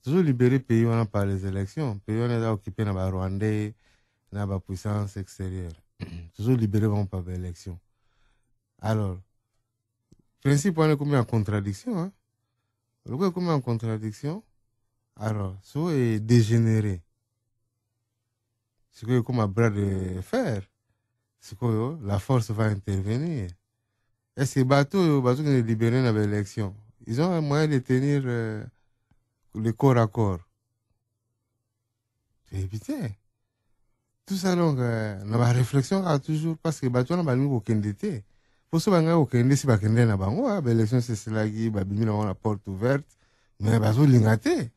tozolibere pays wana par les élections. Pays wana eza occupé na Barwandais, na bapuissance extérieure. Tozolibere bango par baélection. Alors principe wana ekomi en contradiction, hein? Lokola ekomi en contradiction, alors so edégénéré sikoyo, ekoma bras de fer. Sikoyo la force va intervenir. Est ce que bato oyo bazokende libérer na baélection, ils ont un moyen de tenir le corps à corps? Toyebi te. Tout ça donc na baréflexion kaka toujours, parce que bato wana balingi kokende te. Po so balingaki kokende, si bakende na bango, baélection seselaki, babimi na bango na porte ouverte. Mais bazolinga te.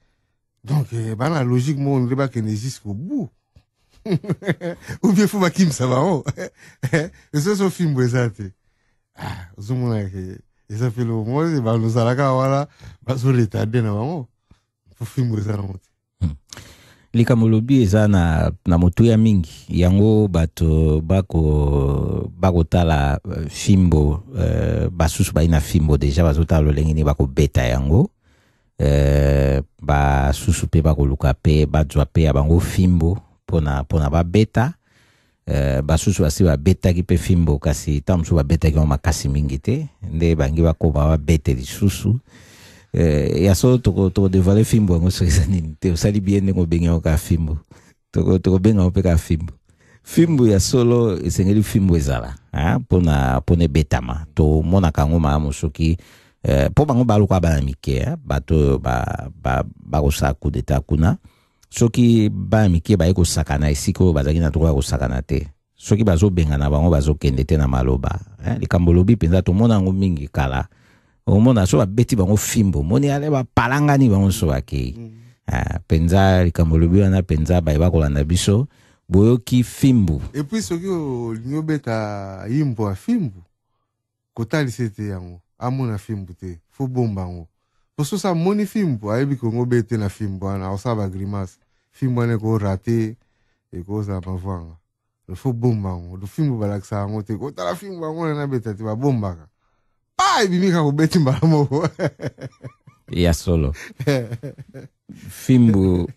Donc bana logique moko nde bakende jusqu'au bout, ou bien faut bakimisa bango. Esoso fimbo eza te. Ozomona ke eza mpe eloko moko banozalaka wana, bazoretarde na bango po fimbo eza nango te. Likambo lobi eza na motuya mingi. Yango bato bakotala fimbo, basusu bai na fimbo deja, bazotala lolenge nini bakobeta yango. Basusu mpe bakoluka mpe bazwa mpe ya bango fimbo mpona babeta. Basusu basi babetaki mpe fimbo, kasi ntango mosusu babetaki yango makasi mingi te, nde bangi bakoma babete lisusu. Ya solo, tokodévoile fimbo yango soki eza nini te. Osali bien ndenge obengi yango kaka fimbo. Tokobenga yango mpe kaka fimbo. Fimbo ya solo, esengeli fimbo ezala mpona ebetama. Tomonaka yango malamu soki mpo bango baluka bana mike, bato oyo bakosala coup d'état kuna. Soki bana mike baye kosakana esika oyo bazalaki na droit ya kosakana te, soki bazobengana bango, bazokende te na maloba. Likambo lobi mpenza, tomona yango mingi kala. Omona so babeti bango fimbo, omoni ale bapalangani bango so bakei. Mpenza likambo lobi wana mpenza, bayeba kolanda biso, boyoki fimbu. Et puis soki olingi obeta yimbo ya fimbu, kotalisa ete yango amona fimbu te, faut bomba yango. Po soki amoni fimbu, ayebi kongo obete na fimbu wana, akosala bagrimace, fimbu wana ekorate, ekozala mavwanga. Faut bomba yango. Fimbu balakisaka yango te. Kotala fimbu yango wana nabeta te, babombaka pa, ebimi kaka, obeti mbala moko. Ya solo, fimbu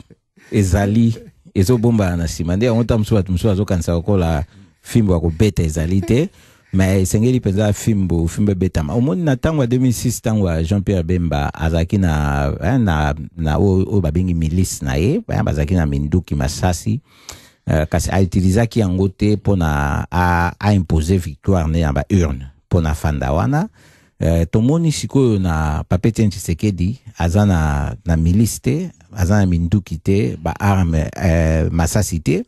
ezali ezobombana na nsima. Nde yango ntango mosusu bato mosusu bazokanisa lokola fimbu ya kobeta ezali te, mais esengeli mpenza fimbu ebetama. Omoni na ntango ya 2006, ntango ya Jean Pierre Bemba, azalaki na oyo babengi milice na ye, bazalaki na minduki, masasi, kasi autilisaki yango te mpona aimpose victoire ne na baurne mpona fanda wana. Tomoni sikoyo na papa Etienne Tshisekedi, aza na milice te, aza na minduki te, baarme, masasi te,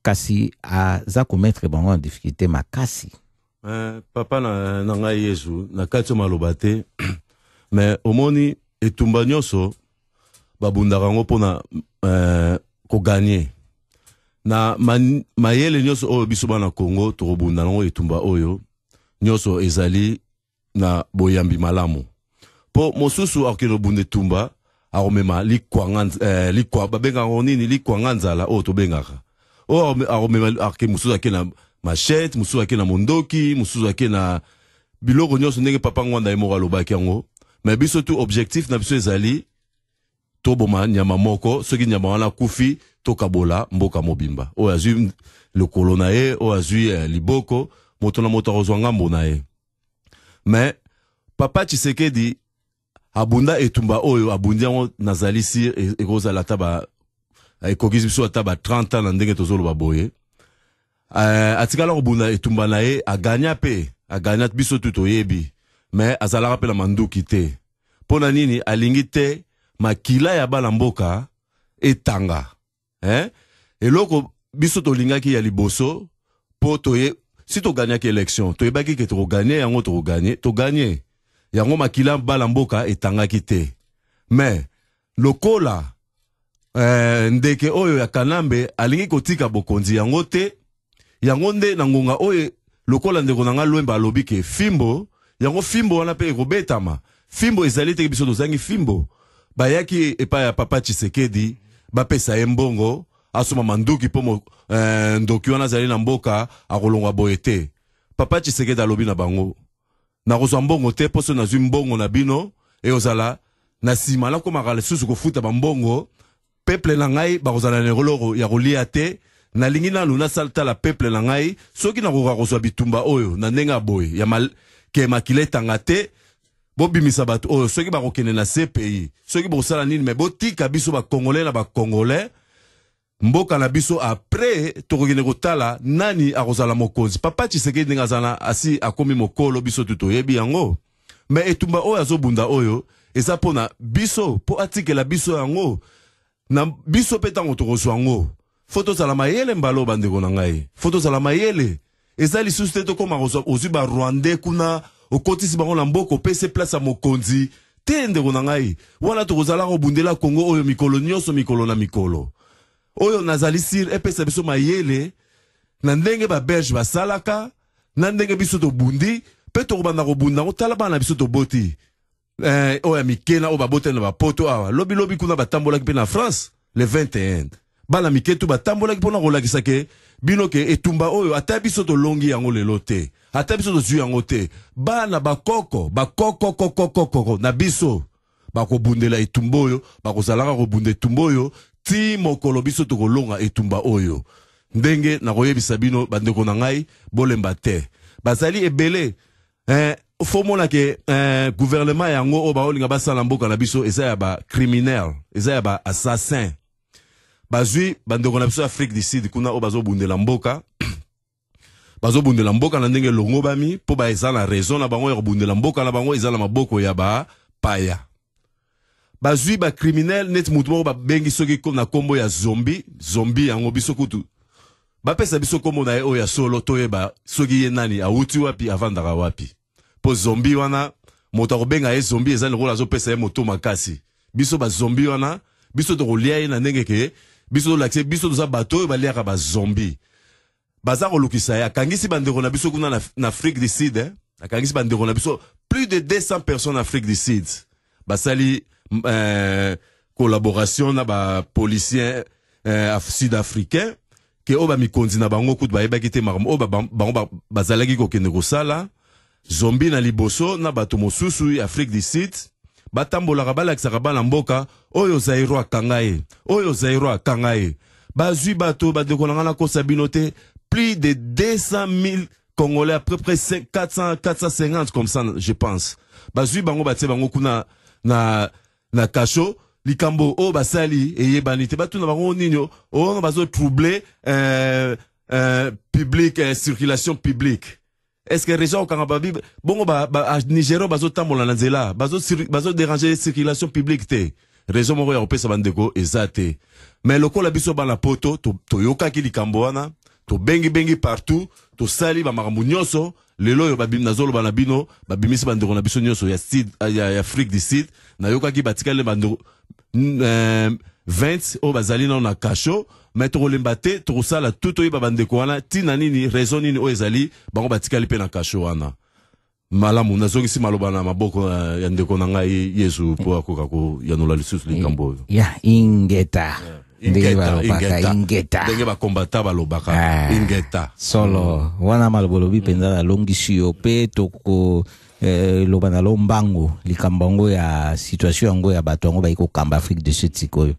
kasi aza komettre bango en difficulté makasi. Papa na ngai Yesu, na kati ya maloba te, mais omoni etumba nyonso babundaka yango mpona koganye na mayele nyonso oyo biso bana Congo tokobunda nango. Etumba oyo nyonso ezali na boyambi malamu, mpo mosusu akokende kobunda etumba, akomema likwanga, likwa babengaka yango nini, likwanga nzala oyo tobengaka oyo akomema ake. Mosusu ake na machette, mosusu ake na mondoki, mosusu ake na biloko nyonso, ndenge papa Ngwanda ye moko alobaki yango. Mais biso tu, objectif na biso ezali toboma nyama moko. Soki nyama wana akufi, tokabola mboka mobimba. Oyo azwi lokolo na ye, oyo azwi liboko, moto na moto akozwa ngambo na ye. Mais papa Tshisekedi abunda etumba oyo abundi yango, nazali sûr ekozala ata ba ekokisi biso ata ba 30 ans na ndenge tozoloba boye. Atikala kobunda etumba na ye, aganya mpe aganya, biso tu toyebi. Mais azalaka mpe na manduki te. Mpo na nini? Alingi te makila ya bana mboka etanga, hein? Eloko biso tolingaki ya liboso, mpo toye si toganyaki élection, toyebaki ke tokoganye yango, tokoganye, toganye yango, makila bana mboka etangaki te. Mais lokola ndeke oyo ya Kanambe alingi kotika bokonzi yango te, yango nde na ngonga oyo, lokola ndeko na nga Lwemba alobi ke fimbo yango, fimbo wana mpe ekobetama. Fimbo ezali te, biso tozangi fimbo. Bayaki epai ya papa Tshisekedi, bapesa ye mbongo asomba manduki mpo ndoki wana azali na mboka, akolongwa boye te. Papa Tshisekedi alobi na bango: nakozwa mbongo te, mpo so nazwi mbongo na bino, ekozala Na nsima nakomaka lisusu kofuta bambongo, peuple na ngai bakozala na eloko ya kolia te. Nalingi nanu nasala peuple na ngai, soki nakoka kozwa bitumba oyo na ndenge ya boye ya ke makila etanga te. Bobimisa bato oyo, soki bakokende na CPI, soki bokosala nini, me botika biso bakongolais na bakongolais mboka na biso. Après tokokende kotala nani akozala mokonzi. Papa Tshisekedi, ndenge aza na asi akomi mokolo, biso tu toyebi yango. Me etumba oyo azobunda oyo eza mpona biso, mpo atikela biso yango na biso. Mpe ntango tokozwa yango, faut tozala mayele. Mbala oyo, bandeko na ngai, faut tozala mayele. Eza lisusu te tokóma kozwa, ozwi Barwandais kuna, okotisi bango na mboka, opesi place ya mokonzi te. Ndeko na ngai, wana tokozala kobundela Kongo oyo mikolo nyonso, mikolo na mikolo. Oyo nazali sûr, epesa biso mayele na ndenge Babelge basalaka, na ndenge biso tobundi mpe tokobanda kobunda yango. Tala bana na biso toboti, oyo ya mike na oyo baboteli na bapoto awa. Lobilobi kuna batambolaki mpe na France le 21, bana mike tu batambolaki mpona kolakisa ke bino ke etumba oyo, ata biso tolongi yango lelo te, ata biso tozwi yango te, bana bakoko bakokokokokoko na biso bakobundela etumba oyo, bakozalaka kobunda etumba oyo ti mokolo biso tokolonga etumba oyo. Ndenge nakoyebisa bino, bandeko na ngai, bolemba te, bazali ebele. Faut mona ke gouvernement yango oyo baolinga basala mboka na biso eza ya bacriminel, eza ya baassassin. Bazwi bandeko na biso ya Afrique du Sud kuna oyo bazobundela mboka, bazobundela mboka na ndenge elongobami, mpo baeza na raison na bango ya kobundela mboka na bango, eza na maboko ya bapaya. Bazwi bacriminel neti mutu moko babengi soki na nkombo ya Zombi. Zombi yango, biso kutu bapesa biso nkombo na ye oyo ya solo, toyeba soki ye nani, awuti wapi, avandaka wapi. Mpo Zombi wana, moto akobenga ye Zombi, eza lokola azopesa ye moto makasi. Biso bazombi wana, biso tokolia ye na ndenge ke biso tolakisa ye biso toza bato oyo baliaka bazombi. Baza kolukisa ye, akangisi bandeko na biso kuna na Afrique du Sud, eh? Akangisi bandeko na biso plus de 200 personnes na Afrique du Sud. Basali collaboration na bapolicier sud-africain, ke oyo bamikonzi na bango kutu bayebaki te makambo oyo bango bazalaki kokende kosala. Zombi na liboso na bato mosusu ya Afrique du Sud batambolaka, balakisaka bana mboka oyo Zairo akanga ye, oyo Zairo akanga ye. Bazwi bato, bandeko na ngai, nakosa bino te, plus de 200 000 Congolais, à peu près 400, 450 comme ça, je pense. Bazwi bango, batie bango kuna na cachot. Likambo oyo basali eyebani te. Batuna bango nini oyo bazotrouble public, circulation publique. Est ce que raison okanga babi bongo ba Nigéria bazotambola na nzela, bazodéranger circulation publique te? Raison moko ya kopesa bandeko eza te. Mais lokola biso bana poto toyokaki likambo wana, tobengibengi partout, tosali bamakambo nyonso. Lelo oyo nazoloba na bino, babimisi bandeko na biso nyonso ya sud, ya Afrique du Sud. Nayokaki batikali bandeko 20 oyo bazali nano na cachot. Mais tokolemba te, tokosala tu toyeba bandeko wana ntina nini, raison nini oyo ezali bango batikali mpe na cachot wana. Malamu, nazongisi maloba na maboko ya ndeko na ngai Yesu mpo akoka koyanola lisusu likambo oyo. Ya ingeta, ndenge balobaka ingeta. Ndenge bakombata balobaka. Ah, ingeta. Solo wana maloba olobi mpenza, nalongisi yo mpe toko loba na lombangu likambo yango ya situation yango ya bato yango bayi kokamba Afrique du Sud sikoyo,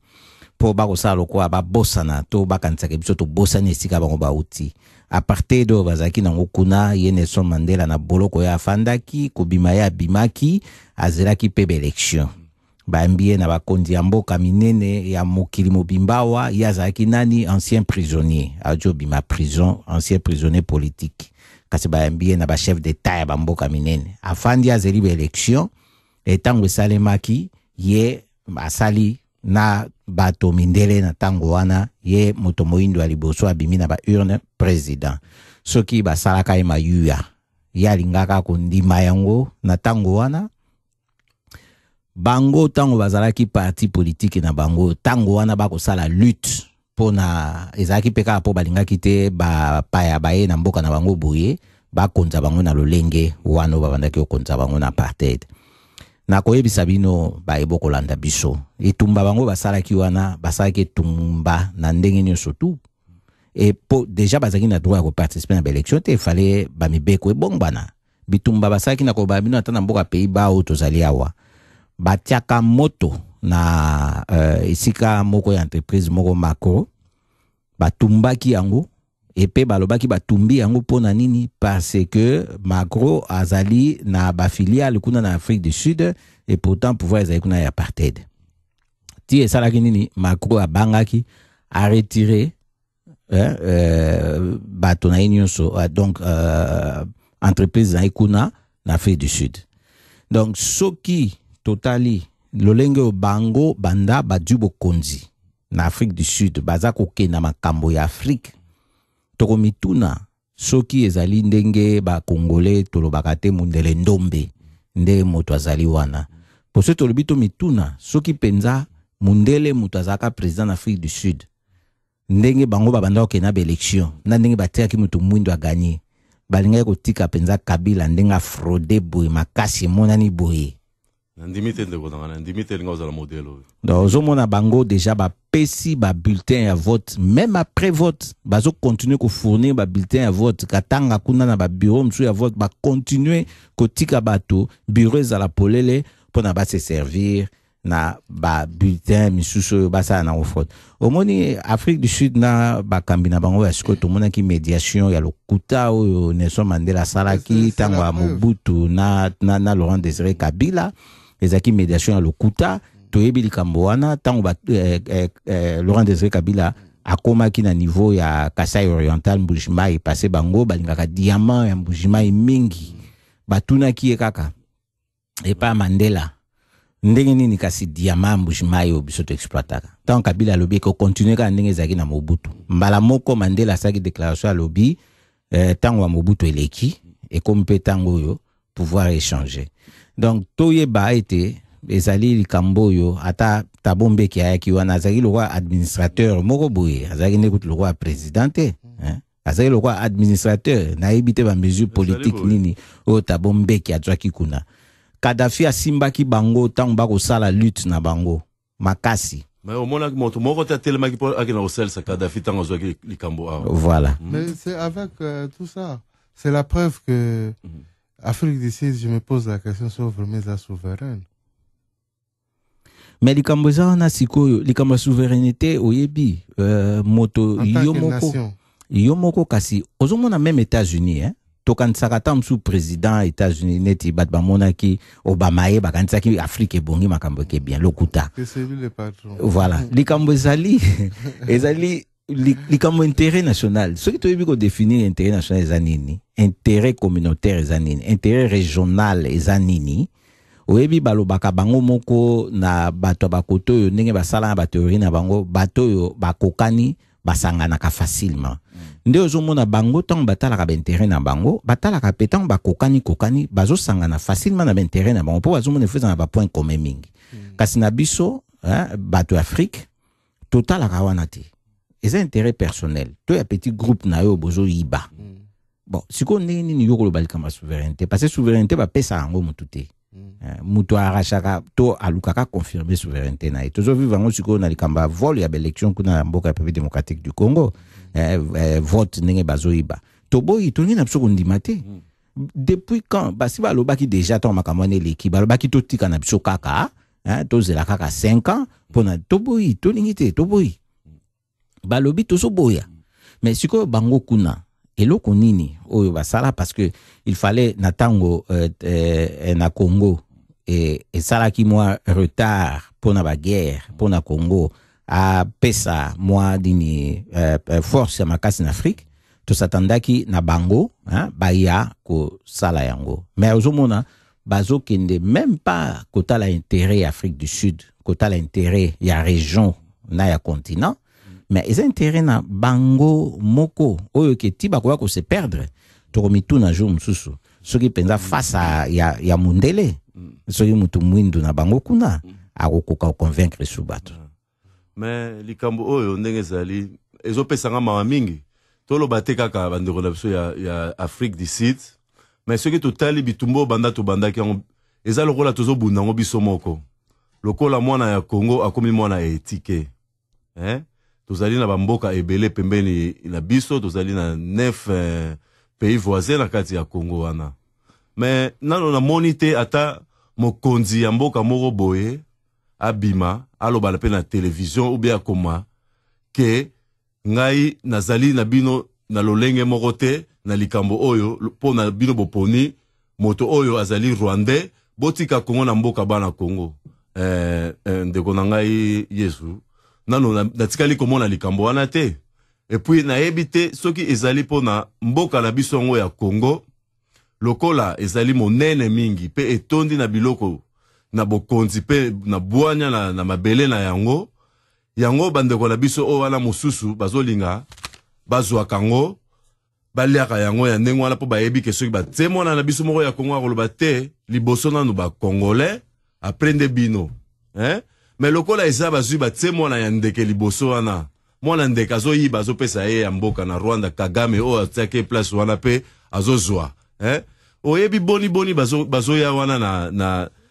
mpo bakosala lokola babosana to bakanisaka biso tobosani esika bango bauti. Apartheid oyo bazalaki nango kuna, ye Nelson Mandela na boloko oyo afandaki, kobima ye abimaki, azelaki mpe baélection, bayambi ye na bakonzi ya mboka minene ya mokili mobimba. Awa ye azalaki nani? Ancien prisonnier, aji obima prison, ancien prisonnier politique, kasi bayambi ye na bachef d'État ya bamboka minene. Afandi, azeli baélection. Ntango esalemaki, ye asali na bato mindele na ntango wana, ye moto moyindo ya liboso abimi na baurne président. Soki basalaka ye mayuya, ye alingaka kondima yango na ntango wana. Bango ntango bazalaki parti politique na bango, ntango wana bakosala lutte mpona, ezalaki mpe kaka mpo balingaki te bapaya baye na mboka na bango boye bakonza bango na lolenge wana oyo babandaki kokonza bango na apartheid. Nakoyebisa bino bayebo kolanda biso, etumba bango basalaki wana, basalaki etumba na ndenge nyonso tu e po déjà bazalaki na droit ya koparticipe na baélection te. Efale bamibeko ebongbana. Bitumba basalaki na koloba bino, ata na mboka Pays-Bas oyo tozali awa, Batiaka moto na esika moko ya entreprise moko Makro, batumbaki yango epe balobaki batumbi yango mpona nini? Parce que Makro azali na bafiliale kuna na Afrique du Sud et pourtant pouvoir ezali kuna ya apartheid. Ti esalaki nini? Makro abangaki, aretire bato na ye nyonso, donc entreprise na ye kuna na Afrique du Sud. Donc soki totali lolenge oyo bango banda bazwi bokonzi na Afrique du Sud, baza kokenda makambo ya Afrique, tokomituna soki ezali ndenge bakongole tolobaka te, mundele ndombe nde moto azali wana. Po soki tolobi, tomituna soki mpenza mundele moto azalaka président na Afrique du Sud, ndenge bango babanda kokende na baélection na ndenge batiaki moto mwindo aganye, balingaki kotika mpenza Kabila ndenge afraude boye makasi emonani boye? Nandimi te, ndeko na ngai, nandimi te elinga ozala modèle oyo. Donc ozomona bango déjà bapesi babulletin ya vote, même après vote bazocontinue kofournir babulletin ya vote. Katanga kuna na babureau mosusu ya vote, bacontinue kotika bato, bureau ezala polele mpona base servir na babulletin misusu oyo basala nango fraude. Omoni Afrique du Sud na bakambi na bango ya sikoyo, tomonaki médiation ya lokuta oyo Nelson Mandela asalaki ntango ya Mobutu na Laurent Désiré Kabila. Ezalaki médiation ya lokuta, toyebi likambo wana. Ntango Laurent Désiré Kabila akomaki na niveau ya Kasai Oriental, Mbujimai, parce bango balingaka diamant ya Mbujimai mingi, batunaki ye kaka epa Mandela ndenge nini kasi diamant ya Mbujimai oyo biso toexploitaka. Ntango Kabila alobi ekocontinue kaka ndenge ezalaki na Mobutu, mbala moko Mandela asalaki déclaration, alobi ntango ya Mobutu eleki, ekomi mpe ntango oyo pouvoir échanger. Donc toyeba ete ezali likambo oyo ata Thabo Mbeki ayaki wana, azalaki lokola administrateur moko boye, azalaki nde kutu lokola président te, hein? Azalaki lokola administrateur. Nayebi te bamesure politique nini oyo Thabo Mbeki azwaki kuna. Kadafi asimbaki bango ntango bakosala lutte na bango makasi. Mais omonaki moto moko te atelemaki mpo akenda kosalisa Kadafi ntango azwaki likambo awa. Voilà. Mais c'est avec tout ça, c'est la preuve que Afrique du Sud, je me pose la question sur vraiment la souveraine. Mais likambo eza wana sikoyo, likambo ya souveraineté, oyebi moto yo moko, yo moko kasi ozomona même États-Unis, hein? Tokanisaka ata mosusu président États-Unis neti bato bamonaki Obama, ye bakanisaki Afrique ebongi, makambo eke bien. Lokuta. Voilà, likambo ezali likambo intérêt national. Soki toyebi kodéfinir intérêt national eza nini, intérêt communautaire eza nini, intérêt régional eza nini, oyebi balobaka bango moko na bato ya bakoto oyo ndenge basala na bathéorie na bango, bato oyo bakokani basanganaka facilement. Nde ozomona bango ntango batalaka baintérêt na bango, batalaka mpe ntango bakokani kokani, bazosangana facilement na baintérêt na bango, mpo bazomona efo eza na bapoint commun mingi. Kasi na biso, hein, bato ya Afrique, totalaka wana te, eza intérêt personnel to ya petit groupe na yo bozoyiba. Bon, sikoyo ndenge nini yo koloba likambo ya souveraineté? Parce que souveraineté bapesaka yango motu te. Moto arachaka to alukaka confirmer souveraineté na ye. Tozovivre yango sikoyo na likambo ya vol ya baélection kuna na mboka ya République démocratique du Congo. Vote ndenge bazoyiba, toboyi, tolingi na biso kondima te. Depuis quand basi balobaki déjà, ntango makambo wana eleki, balobaki totika na biso kaka, hein, tozela kaka 5 ans mpona toboyi, tolingi te, toboyi, balobi tozoboya. Mais sikoyo bango kuna eloko nini oyo basala? Parce que il fallait na ntango na Congo esalaki mwa retard mpona baguerre, mpona Congo apesa mwa nini, force ya makasi na Afrique, tosatandaki na bango, hein, baya kosala yango. Mais ozomona bazokende même pas kotala intérêt ya Afrique du Sud, kotala intérêt ya région na ya continent, mais eza intérêt na bango moko oyo ke ti bakoya kose perdre. Tokomituna jour mosusu soki mpenza face ya mundele, soki motu mwindu na bango kuna akokoka koconvaincre su bato. Mais likambo oyo ndenge ezali ezopesanga mawa mingi. Toloba te kaka bandeko na biso ya Afrique du Sud, mais soki totali bitumba oyo banda tobandaki yango, eza lokola tozobunda yango biso moko, lokola mwana ya Congo akomi mwana ya etike, eh? Tozali na bamboka ebele pembeni na biso, tozali na neuf pays voisin na kati ya Congo wana, mais nano namoni te ata Mokonzi ya mboka moko boye abima alobala mpe na television ou bien akoma ke ngai nazali na bino na lolenge moko te na likambo oyo mpo na bino boponi moto oyo azali rwandais, botika Kongo na mboka bana Kongo. Ndeko na ngai Yesu, nano natikali komona likambo wana te. Et puis nayebi te soki ezali mpo na mboka na biso yango ya Kongo, lokola ezali monene mingi mpe etondi na biloko na bokonzi mpe na bwanya na mabele na yango. Yango bandeko na biso oyo wana mosusu bazolinga bazwaka yango, baliaka yango ya ndenge wana, mpo bayebi ke soki batie mwana na biso moko ya Kongo, akoloba te liboso nanu bacongolais, après nde bino, hein? Mais lokola eza bazwi batie mwana ya ndeke liboso wana, mwana ndeke azoyiba, azopesa ye ya mboka na Rwanda. Kagame oyo atiaki place wana mpe azozwa, hein? Oyebi boni boni bazoya bazo wana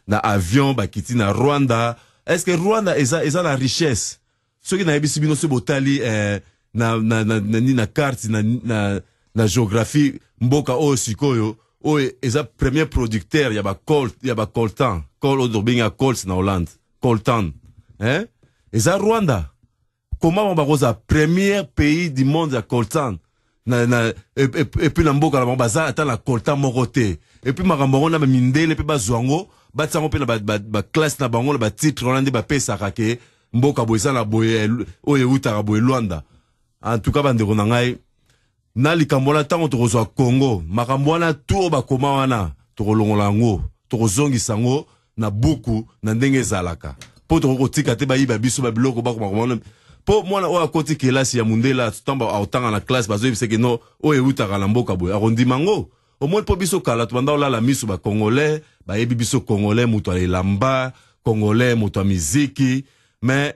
na avion, bakiti na Rwanda. Est ce que Rwanda eza na richesse? Soki nayebisi bino, soki botali na carte na géographie, mboka oyo sikoyo oyo eza premier producteur ya bacoltan, col oyo tobengaka colts na Hollande, coltan, hein? Eza Rwanda. Comment bango bakozala premier pays du monde ya coltan na et puis na mboka na bango baza ata na coltan moko te? Et puis makambo yango na bamindele mpe bazwa yango, batia yango mpe na baclasse na bango, na batitre wana nde bapesaka ke mboka boye eza na boye, oyo eutaka boye Rwanda. En tout cas, bandeko na ngai, na likambo wana, ntango tokozwa Congo, makambo wana tu oyo bakoma wana, tokolongola yango, tokozongisa yango na buku na ndenge ezalaka, mpo tokoki kotika te bayiba biso babiloko bakoma komona. Mpo mwana oyo akoti kelasi ya mundele, ntango aotanga na classe, bazoyebisa ke no, oyo eutaka na mboka boye, akondima yango. Omoni, mpo biso kala tobanda olala miso, bacongolais bayebi biso, congolais moto ya elamba, congolais moto ya miziki. Mais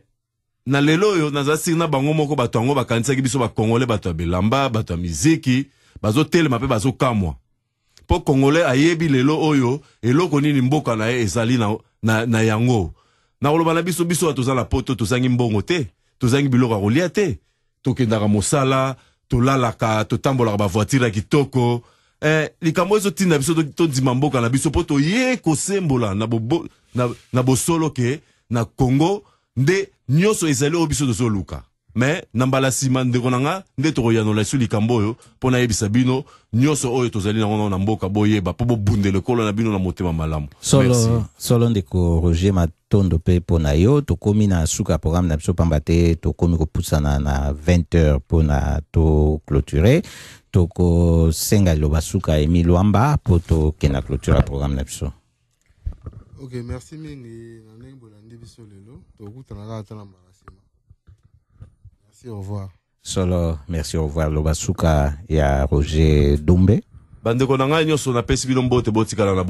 na lelo oyo naza siri na bango moko, bato yango bakanisaki biso bacongolais bato ya bilamba, bato ya miziki, bazotelema mpe bazokamwa, mpo congolais ayebi lelo oyo eloko nini mboka na ye ezali na yango. Nakoloba na biso, biso bato toza na Poto, tozangi mbongo te, tozangi biloko ya kolia te, tokendaka mosala, tolalaka, totambolaka bavoiture ya kitoko. Likambo ezotinda biso tondima mboka na biso, mpo toye kosembola na bosolo ke na Congo nde nyonso ezali oyo biso tozoluka. Mais na mbala nsima, ndeko na nga, nde tokoyanola esu likambo oyo, mpo nayebisa bino nyonso oyo tozali nango na mboka, boyeba mpo bobundela ekolo na bino na motema malamu. Solo solo, ndeko Roger, matondo mpe mpo na yo. Tokomi na suka ya programme na biso, pamba te tokomi kopusana na 20 heures mpo na toclôturer. Tokosenga liloba suka Emi Lwamba mpo tokenda clôture ya programme na biso. Ok, merci mingi na ndenge bolandi biso lelo. Tokutana kaka ata na mbala nsima. Merci, au revoir. Solo, merci, au revoir. Loba suka ya Roger Dumbe. Bandeko na ngai nyonso, napesi bino mbote. Botikala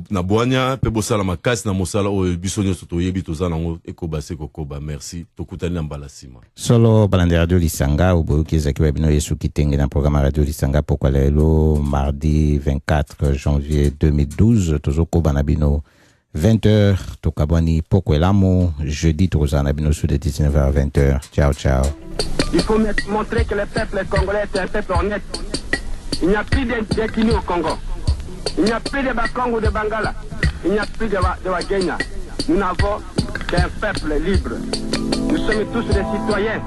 na bwanya mpe bosala makasi na mosala oyo biso nyonso toyebi toza nango, ekoba se kokoba. Merci, tokutani na mbala nsima. Solo, balandi Radio Lisanga, oyo boyoki ezalaki wa bino Yesu Kitenge na programme ya Radio Lisanga pokwa lelo, mardi 24 janvier 2012. Tozokoba na bino 20 heures. Tokabwani, poko elamu. Jeudi tokozala na bino sur de 19h à 20h. Ciao ciao. Il faut montrer que le peuple congolais est un peuple honnête. Il n'y a plus d'ethnie au Congo. Il n'y a plus de Bakongo, de Bangala. Il n'y a plus de Wagenya. Nous n'avons qu'un peuple libre. Nous sommes tous des citoyens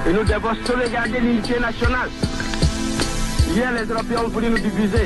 et nous devons sauvegarder l'unité nationale. Hier, les Européens ont voulu nous diviser.